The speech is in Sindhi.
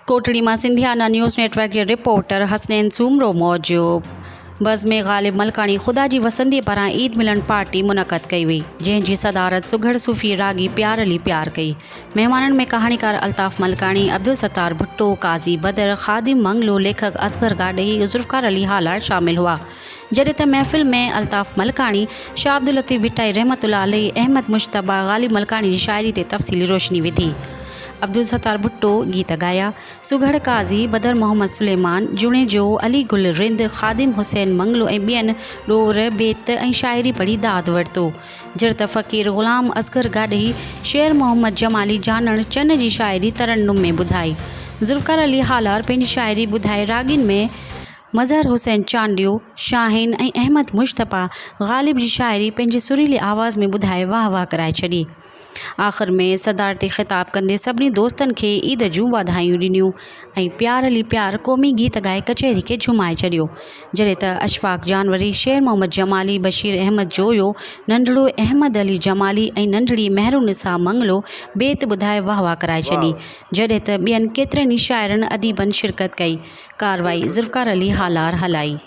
ڪوٽڙي مان سنڌيانا نيوز نيٽ ورڪ جي رپورٽر حسنين سومرو موجب بزم غالب ملڪاڻي خدا جي وسنديء پاران عيد ملن پارٽي منعقد ڪئي وئي، جنهن جي صدارت سگهڙ صوفي راڳي پيار علي پيار ڪئي. مهمانن ۾ ڪهاڻيڪار الطاف ملڪاڻي، عبدالستار ڀٽو، قاضي بدر، خادم منگلو، ليکڪ اصغر گاڏهي، ذوالفقار علي هالار شامل هئا. جڏهن ته محفل ۾ الطاف ملڪاڻي، شاهه عبداللطيف ڀٽائي رحمة الله عليه، احمد مجتبيٰ، غالب ملڪاڻي جي شاعري تي تفصيلي روشني وڌي. عبدالستار ڀٽو گيت ڳايا. سگهڙ قاضي بدر محمد سليمان جوڻيجو، علي گل رند، خادم حسين منگلو ۽ ٻين ڏور، بيت ۽ شاعري پڙهي داد ورتو. جرت فقير غلام اصغر گاڏهي، شير محمد جمالي جانڻ چن جي شاعري ترنم ۾ ٻڌائي. ذوالفقار علي هالار پنهنجي شاعري ٻڌائي راڳين ۾ مظهر حسين چانڊيو، شاهين ۽ احمد مجتبيٰ غالب جي شاعري پنهنجي سريلي آواز ۾ ٻڌائي واهه واهه ڪرائي ڇڏي. آخر ۾ صدارتي خطاب ڪندي سڀني دوستن کي عيد جون واڌايون ڏنيون ۽ پيار علي پيار قومي گيت ڳائي ڪچهري کي جهومائي ڇڏيو. جڏهن ته اشفاق جانوري، شير محمد جمالي، بشير احمد جويو، ننڍڙو احمد علي جمالي ۽ ننڍڙي مهرالنساء منگلو بيت ٻڌائي واهه واهه ڪرائي ڇڏي. جڏهن ته ٻين ڪيترن ئي شاعرن اديبن شرڪت ڪئي. ڪارروائي ذوالفقار علي هالار هلائي.